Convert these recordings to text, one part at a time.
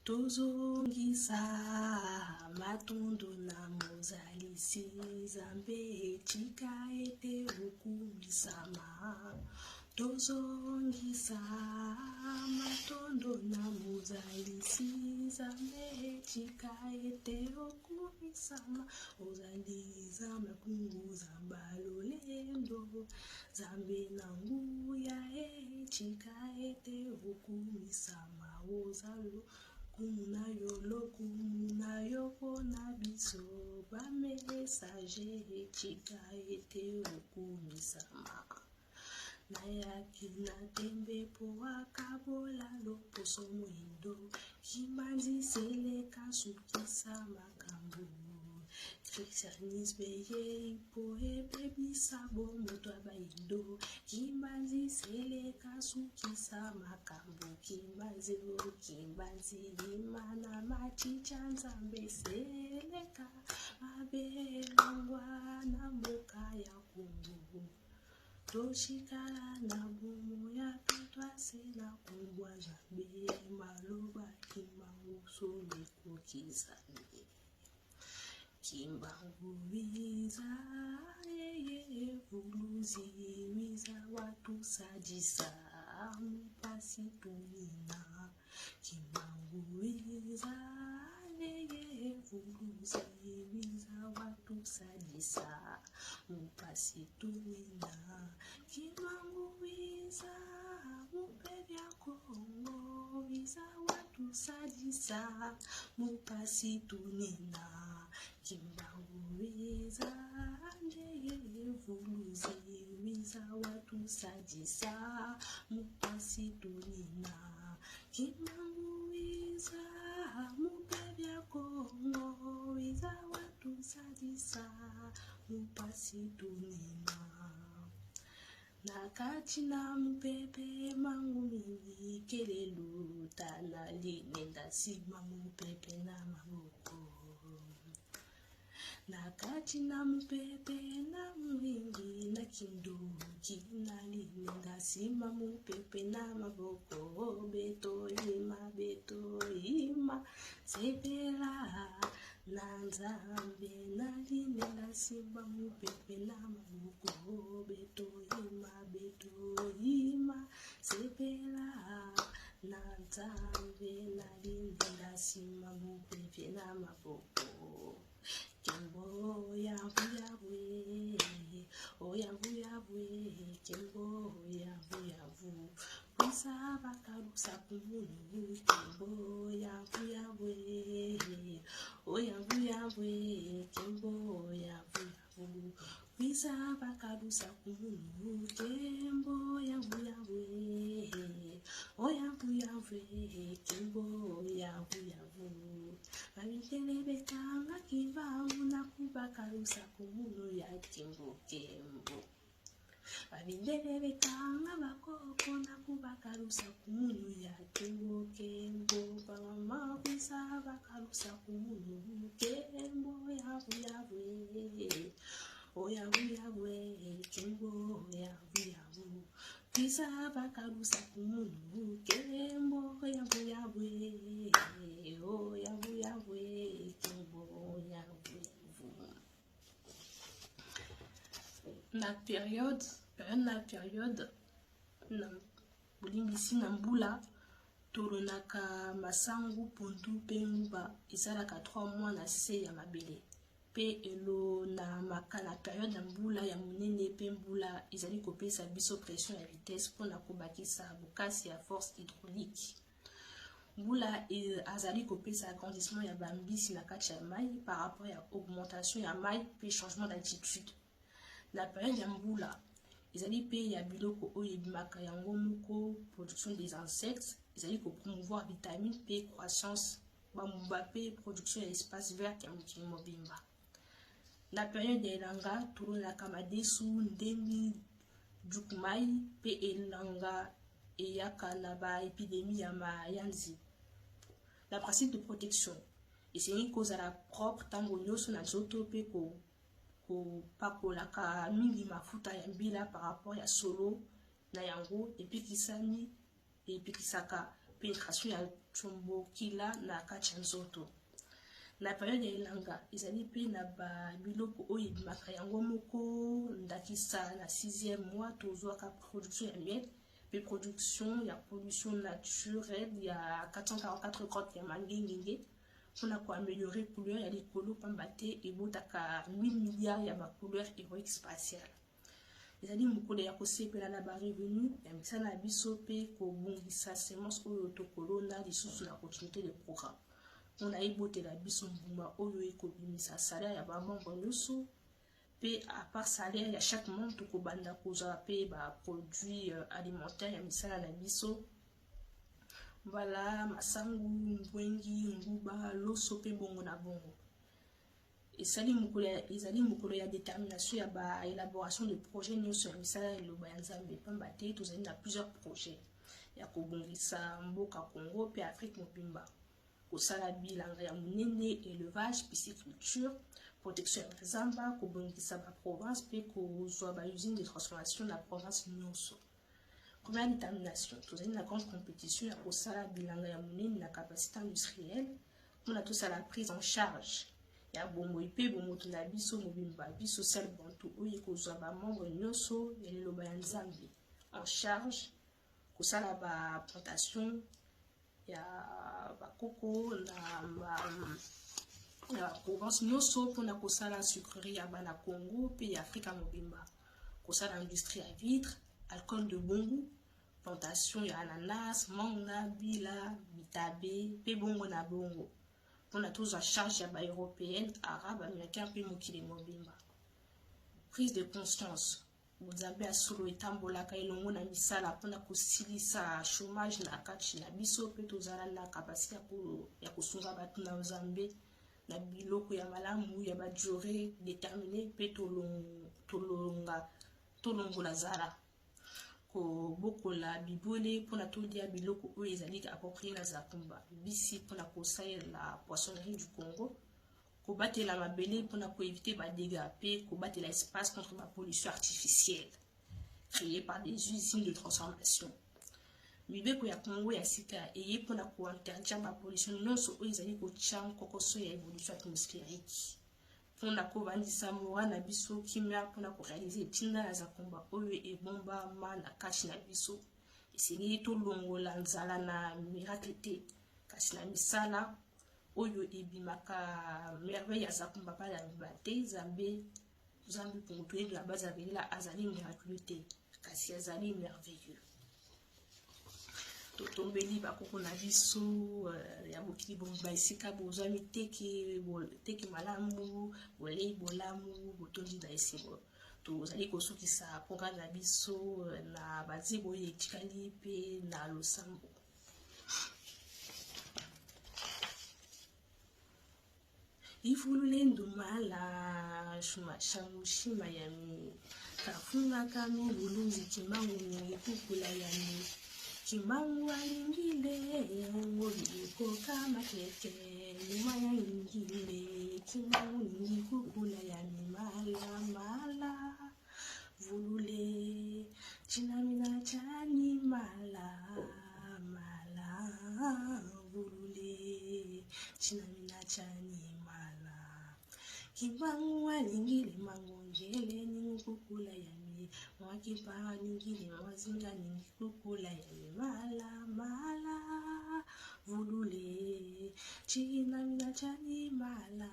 Tozongisa matondo na Mozalisi Nzambe, tika ete okumisama. Tozongisa matondo na Mozalisi Nzambe, tika ete okumisama. Ozali Nzambe apunguza balolendo, Nzambe na nguya, tika ete okumisama. Oza lokumu na yo, lokumu na yo mpo na biso ba messager, tika ete okumisama. Nayaki na tembe mpo akabola loposo mwindo, Kimbanzi seleka sukisa makambo. Christianisme eyei mpo ebebisa bomoto ya bayindo, Kimbanzi seleka sukisa makambo. Kimbanzi o Kimbanzi yima na machicha Nzambe seleka mabe elongwa na mboka ya Kongo. Totikala na bomoi ya petwa se na kombwa Nzambe, maloba Kimbangu solo ekokisami. Kimbangu wiza yeye vuluzi wiza watusadisa mupasi tumina. Kimbangu wiza yeye vuluzi wiza watusadisa mupasi tumina. Kimbangu wiza mupe bya Kongo wiza watusadisa mupasi tumina. Kimbangu wiza ndeye vuluzi wiza watusadisa mupasi tumina. Kimbangu wiza mupe bya Kongo wiza watusadisa mupasi tumina. Na kati na mopepe mangu mingi kelelu tana linenda nsima mopepe na maboko. Na kati na mopepe na molingi na kindoki na linenda nsima mopepe na maboko. Beto yima, beto yima, sepela na Nzambe na linenda nsima mopepe na maboko. Beto yima, beto yima, sepela na Nzambe na linenda nsima mopepe na maboko. Kembo ya vuyavwe, oya vuyavwe, kembo ya vuyavu, kwisa bakalusa kumunu. Kembo ya vuyavwe, oya vuyavwe, kembo ya vuyavu, kwisa bakalusa kumunu. Kembo ya vuyavwe, oya vuyavwe, kembo ya vuyavu. Babikele bekanga kimbangu na kubakalusa kumunu ya kembo kembo. Babindele bekanga bakoko na kubakalusa kumunu ya kembo kembo. Bamama kwisa bakalusa kumunu kembo ya vuyavwe, oya vuyavwe, kembo ya vuyavu. Kwisa bakalusa kumunu kembo ya vuyavwe, oya vuyavwe, kembo ya vuyavu. Na periode na periode na bolimbisi na mbula, tolonaka masangu, pondu mpe nguba. Esalaka 3 mois na se ya mabele mpe elonamaka na periode ya mbula ya monene, mpe mbula ezali kopesa biso pression ya vitesse mpona kobakisa bokasi ya force hydraulique. Mbula azali kopesa agrandissement ya bambisi na kati ya mai par rapport ya augmentation ya mai mpe changement d'altitude. Na periode ya mbula ezali mpe ya biloko oyo ebimaka yango moko, production des insectes ezali kopromouvoir vitamine mpe croissance bambumba mpe production ya espace vert ya mokili mobimba. Na periode ya elanga, tolonaka madesu, ndembi, jukumai, mpe elanga eyaka na baépidémie ya mayanzi. Na principe de protection, esengi kozala propre ntango nyonso na nzoto mpe kopakolaka mingi mafuta ya mbila par rapport ya solo na yango epikisami, epikisaka pénétration ya Tsombokila na kati ya nzoto. Na periode ya elanga, ezali mpe na ba biloko oyo ebimaka yango moko, ndakisa na 6e mois tozwaka production ya miel mpe production ya pollution naturelle ya 444 grotte ya mangengenge mpona koameliore couleur ya likolo, pamba te ebotaka 1000 milliards ya bacouleur héroïque spatiale. Ezali mokolo ya kosepela na barevenu ya misala na biso mpe kobongisa semence oyo tokolona lisusu na continuité de programme mpona ebotela biso mbuma oyo ekobimisa salaire ya bamembre nyonso. Mpe à part salaire ya chaque membre, tokobanda kozwa mpe baproduit alimentaire ya misala na biso: mbala, masangu, ngwengi, nguba, loso mpe bongo na bongo. Esali mokolo ya, ezali mokolo ya détermination ya baélaboration de projet nyonso ya misala ya liloba ya Nzambe, pamba te tozali na plusieurs projets ya kobongisa mboka Congo mpe Afrique mobimba: kosala bilanga ya monene, élevage, pisciculture, protection ya zamba, kobongisa baprovince mpe kozwa bausine de transformation na province nyonso. Première détermination, tozali na grande compétition ya kosala bilanga ya monene na capacité industrielle mpona tosala prise en charge ya bomoi mpe bomoto na biso mobimba, vie sociale bantu, oyo ekozwa bamembre nyonso ya liloba ya Nzambe en charge, kosala baplantation ya bakoko na baprovince nyonso mpona kosala sucrerie ya bana Congo mpe ya Afrika mobimba, kosala industrie ya vitre, alcool de bongo, plantation ya ananas, manga, bila, bitabe mpe bongo na bongo, mpona tozwa charge ya baeuropéenne, arabe, américain mpe mokili mobimba. Prise de conscience: Nzambe ya solo etambolaka elongo na misala mpona kosilisa chômage na kati na biso mpe tozala na kapasité ya kosunga bato na Nzambe na biloko ya malamu ya badurée déterminée mpe tolongola zala, kobokola bibwele mpona tolia biloko oyo ezali approprié na zakumba, bisi mpona kosalela poissonnerie du Congo, kobatela mabele mpona koéviter badégâts mpe kobatela espace contre bapollution artificielle créée par des usines de transformation. Mibeko ya Congo ya sika eye mpona kointerdire bapollution nyonso oyo ezali kotia nkokoso ya évolution atmosphérique, mpona kobandisa mora na biso kimia, mpona koréaliser etinda ya zakomba oyo ebombama na kati na biso. Esengeli tolongola nzala na miracle te, kasi na misala oyo ebimaka merveille ya zakumba. Bala te, Nzambe, Nzambe Kongo toyebi na base abelela, azali miraculeux te, kasi azali merveilleux. Totombeli bakoko na biso ya mokili bomba esika bozwami teke teke malamu, bolei bolamu, botondi na esengo. Tozali kosukisa programme na biso na banzembo oyo etikali mpe na losambo. Ifulule ndumala shuma shangu shima yami kafunga kami bulunzi kimbangu mingi kukula yami kimbangu alingile ngobi ekoka makeke nyuma ya ingile kimbangu ningi kukula yami mala mala vulule chinamina chani mala mala vulule chinamina chani mala kimbangu alingile mangongele ningukukula yami mwakipa ningile mwazinga ningikukula yami mala mala vulule chinamina chani mala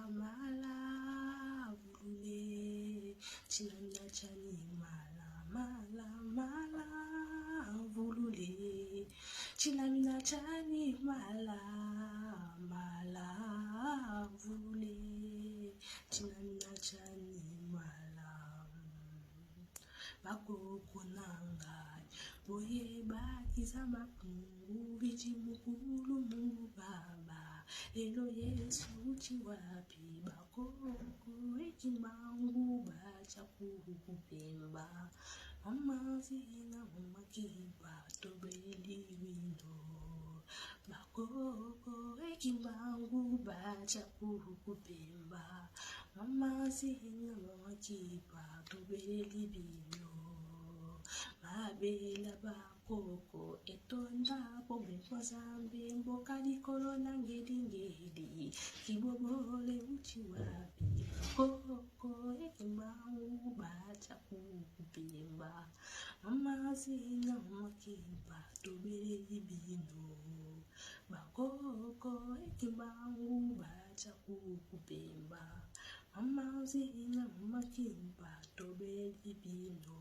mala vulule chinamina chani mala mala mala vulule chinamina chani mala mala vulule chinamina chani mala. Bakoko na ngai boyebakisa mapungu viti mokulu mungu baba lelo Yesu uti wapi? Bakoko ekimbangu bacha kukupemba mama zina mama kiba tobeli wino bakoko ekimbangu bacha kukupemba mama zina mama kiba tobeli bino. Mabela bakoko etonda bomengo Nzambe mboka likolo na ngelingeli kibobole uti wapi koko ekimbangu batya kupemba mama zinga makimba tobeleli bino bakoko ekimbangu batya kupemba mama zinga makimba tobeleli bino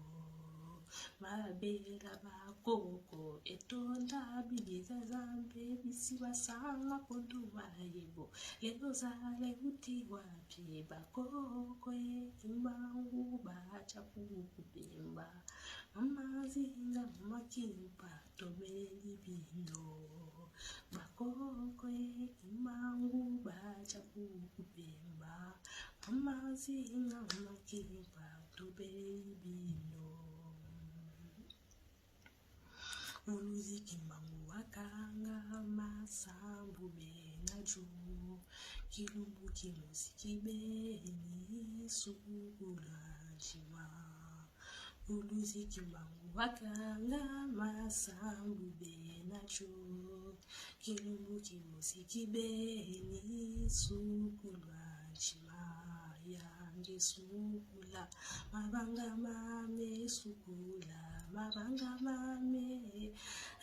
mabela bakoko etonda biliza zambe bisi basanga pondu mayebo lelo zala euti wapi bakoko ekimbangu batya kukupemba mama zinga mama kimpa tobeleli bino bakoko ekimbangu batya kukupemba mama zinga mama kimpa tobeleli bino Muluzi Kimbangu wakanga masambu benaju kilumbu kimuziki beni sukula njima Muluzi Kimbangu wakanga masambu benaju kilumbu kimuziki beni sukula njima yange sukula mabanga mame sukula mabanga mame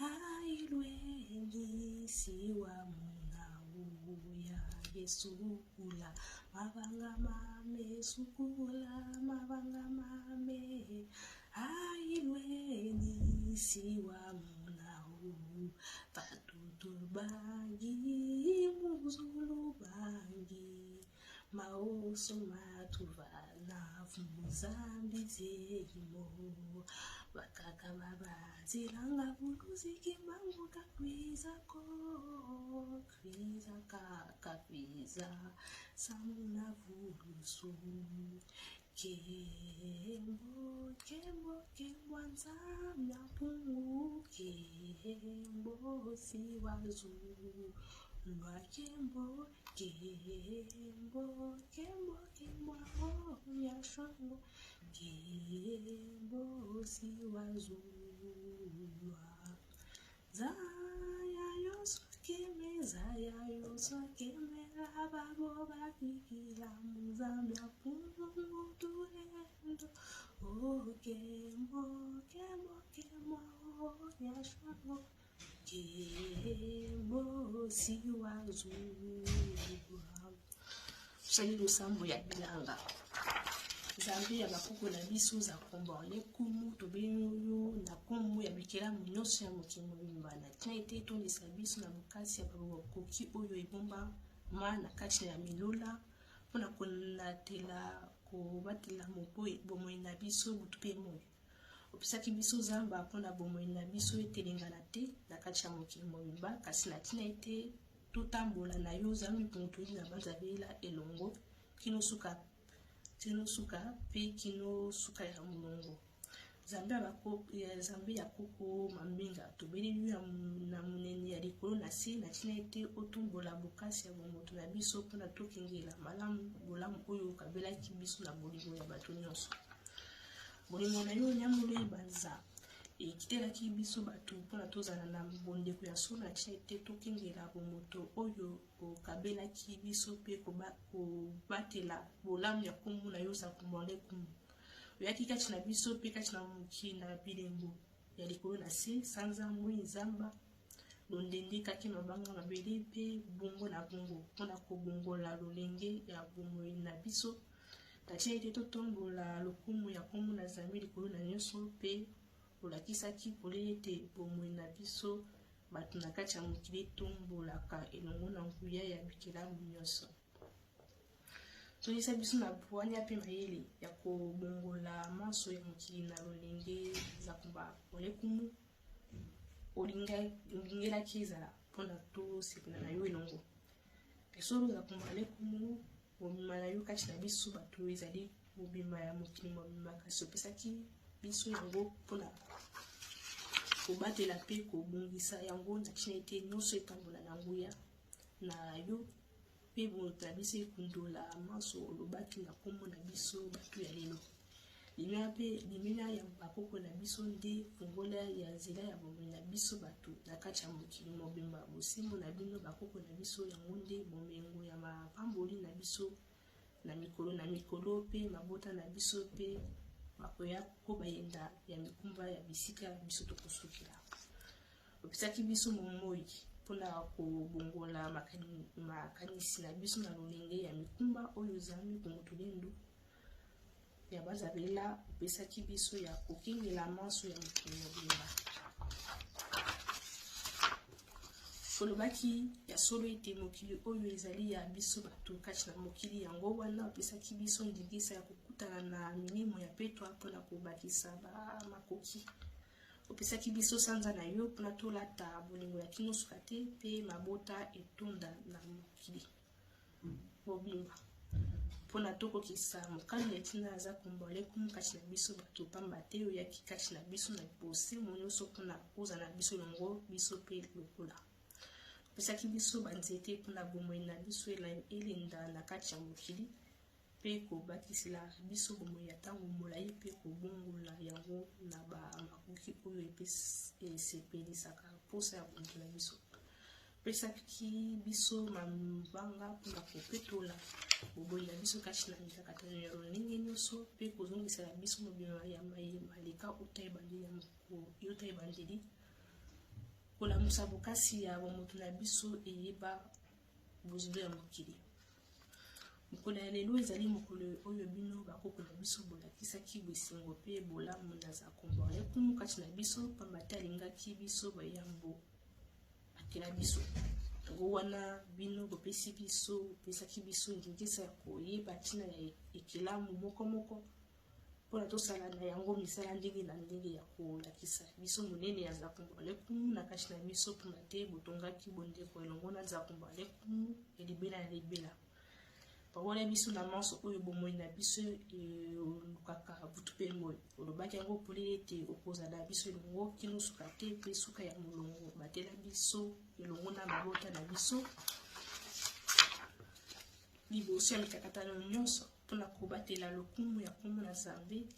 ailweni siwa munau yange sukula mabanga mame sukula mabanga mame ailweni siwa munau batutu bangi muzulu bangi maoso matuvana muzambi zeimo bakaka babanzilanga buluziki mangu kakwizako kwiza kakakwiza samuna vulusu kembo kembo kembo nzambi mpungu kembo siwazu lwa kembo kembo kembo kembo nyashango kembo siwazulwa zaya yoso keme zaya yoso keme ababo bakikila muzambia pungu tulendo oh kembo kembo kembo nyashango kembo siwazulwa tosali losambo ya bilanga nzambe ya bakoko na biso za komborle kumu tobengi yo na nkombo ya bikelamu nyonso ya mokili mobimba na ntina ete etondisa biso na bokasi ya bakoki oyo ebombama na kati ya milola mpo na kolatela kobatela bomoi na biso butu mpe moi Opesaki biso zamba mpo na bomoi na biso etelengana te na kati ya mokili mobimba, kasi na ntina ete totambola na yo zambi mpungu na banzabela elongo kino suka kino suka mpe kino suka ya molongo. Nzambe ya ya Nzambe ya koko Mambinga, tobeleli yo na monene ya likolo na se na ntina ete otombola bokasi ya bomoto na biso mpo na tokengela malamu bolamu oyo okabelaki biso na bolingo ya bato nyonso. Bolingo na yo nyamolo ebanza ekitelaki biso bato mpo na tozala na bondeko ya solo na ntina ete tokengela bomoto oyo okabelaki biso mpe kobatela bolamu ya nkombo na yo zakumwale kumu. Oyaki kati na biso mpe kati na mokili na bilembo ya likolo na se, sanza, moi, zamba, londende, kake, mabanga, mabele mpe bongo na bongo, mpo na kobongola lolenge ya bomoi na biso na ntina ete totombola lokumu ya nkombo na Nzambe likolo na nyonso mpe olakisaki polele ete bomoi na biso bato na kati ya mokili etombolaka elongo na nguya ya bikelamu nyonso. Tondisa biso na bwanya mpe mayele ya kobongola manso ya mokili na lolenge zakumba olekumu olingelaki ezala mpo na tosepela na yo elongo. Solo zakumba olekumu mobimba na yo kati na biso bato ezali mobimba ya mokili mobimba, kasi opesaki biso yango mpo na kobatela mpe kobongisa yango na ntina ete nyonso etambola na nguya na yo mpe bomoto na biso ekundola manso olobaki na nkombo na biso bato ya lelo. Limia mpe limemia ya bakoko na biso nde fungola ya nzela ya bomoi na biso bato na kati ya mokili mobimba. Bosembo na bino bakoko na biso yango nde bomengo ya mapamboli na biso na mikolo na mikolo mpe mabota na biso mpe bakoya kobayenda ya mikumba ya bisika biso tokosukela. Opesaki biso momoi mpona kobongola makanisi na biso na lolenge ya mikumba oyo Zambi Kongo Tulendo ya Bazabela opesaki biso ya kokengela manso ya mokili mobimba. Olobaki ya solo ete mokili oyo ezali ya biso bato kati na mokili yango wana opesaki biso ndingisa ya kokutana na milimo ya petwa mpo na kobakisa makoki. Opesaki biso sanza na yo mpona tolata bolingo ya kino suka te mpe mabota etonda na mokili mobimba mpo na tokokisa mokano ya ntina aza kombolekum kati na biso bato, pamba te oyaki kati na biso na bosembo nyonso mpo na kozala na biso elongo biso mpe lokola. Opesaki biso banzete mpo na bomoi na biso elenda na kati ya mokili mpe kobakisela biso bomoi ya ntango molai mpe kobongola yango na bamakoki oyo esepelisaka mposa ya bomoi na biso. Opesaki biso mabanga mpo na kopetola boboyi na biso kati na mikakatano ya lolenge nyonso mpe kozongisela biso mobimba ya maye maleka uta ebandeli ya uta ebandeli, kolamusa bokasi ya bomoto na biso eyeba bozindo ya mokili. Mokolo ya lelo ezali mokolo oyo bino bakoko na biso bolakisaki bosengo mpe bolamu na Zakombo alekumu kati na biso, pamba te alingaki biso bayambo akela biso. Yango wana bino bopesi biso bopesaki biso ndingisa ya koyeba ntina ya ekelamu moko moko mpo na tosala na yango misala ndenge na ndenge ya kolakisa biso monene ya Zakumba Lekumu na kati na biso, mpamba te botongaki bondeko elongo na Zakumba Lekumu ya libela na libela. Pambola biso na manso oyo bomoi na biso elukaka butu mpe moi. Olobaki yango polele ete okozala biso elongo kino suka te mpe suka ya molongo. Batela biso elongo na mabota na biso liboso ya mikakatano nyonso mpo na kobatela lokumu ya nkombo na Nzambe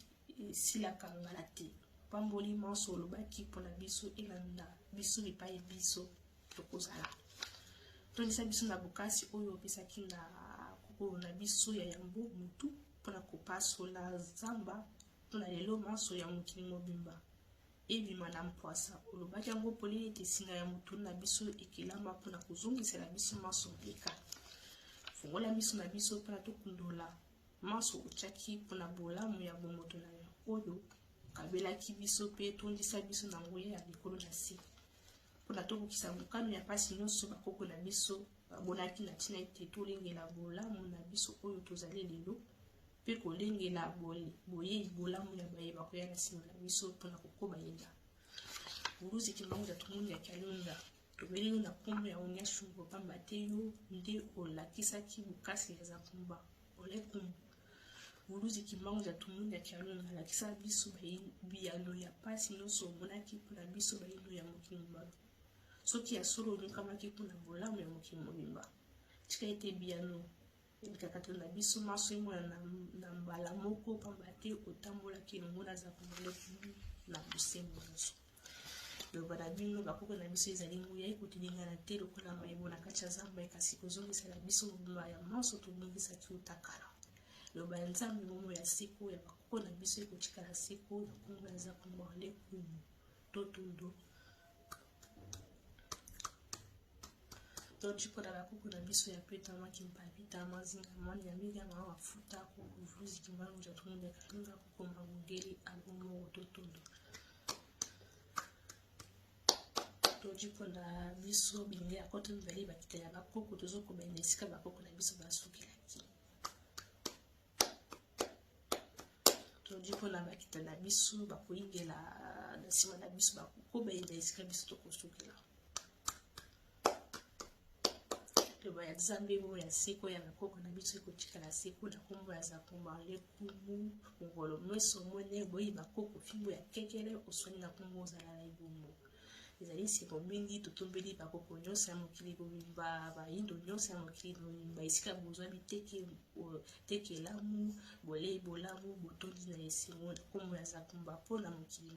esilaka ngala te. Pamboli manso olobaki mpo na biso elanda biso bipai biso tokozala. Tondisa biso na bokasi oyo opesaki na kokolo na biso ya yambo motu mpo na kopasola zamba mpo na lelo manso ya mokili mobimba ebima na mpwasa. Olobaki yango polele ete singa ya motu na biso ekelama mpo na kozongisela biso manso mbeka. Fungola miso na biso mpo na tokundola manso otyaki mpo na bolamu ya bomoto na yo oyo okabelaki biso mpe tondisa biso na nguya ya likolo na se mpo na tokokisa mokano ya mpasi nyonso bakoko na biso babonaki na ntina ete tolengela bolamu na biso oyo tozali lelo mpe kolengela boyei bolamu ya baye bakoya na nsima na biso mpo na kokoba yenda. Buluzi Kimbangu Diatumuni ya Kialunga, tobeleli na nkombo ya Onyashungo pamba te yo nde olakisaki bokasi ya Zakumba Olekumbu. Buluzi Kimbangu Diatumuni ya Kialunga, lakisa biso biyano ya mpasi nyonso omonaki mpo na biso bayindo ya mokili mobimba. Soki ya solo onyokamaki mpo na bolamu ya mokili mobimba, tika ete biyano mikakatano na biso manso emonana na mbala moko, pamba te otambolaki elongo na Zakumba Lekumu na bosembo nyonso. Liloba na bino bakoko na biso ezali nguya ekotelengana te lokola mayebo na kati ya zamba, kasi kozongisela biso mobimba ya manso tobungisaki uta kala. Liloba ya Nzambe bomoi ya seko ya bakoko na biso ekotikala seko na nkombo ya Zakumba Lekumu. Totondo. Toji mpo na bakoko na biso ya peta mwa kimpavita mwa zinga mwa nyamiga mwa mafuta koko vuzi kimbangu jatumunda kalunga koko mangongeli abomoko totondo. Toji mpo na biso bilenge ya koto mibale bakita ya bakoko tozokobenda esika bakoko na biso basukelaki. Toji mpo na bakita na biso bakoyingela na nsima na biso bakobenda esika biso tokosukela. Liloba ya Nzambe oyo ya seko ya bakoko na biso ekotikala seko na nkombo ya Zakumba Lekumu Mokolo Mweso Mwene Boyi Bakoko Fimbo ya Kekele Oswani na nkombo ozala na ebombo. Ezali esengo mingi, totombeli bakoko nyonso ya mokili mobimba, bayindo nyonso ya mokili mobimba, esika bozwami teke elamu, bolei bolamu, botondi na esengo na nkombo ya Zakumba mpo na mokili.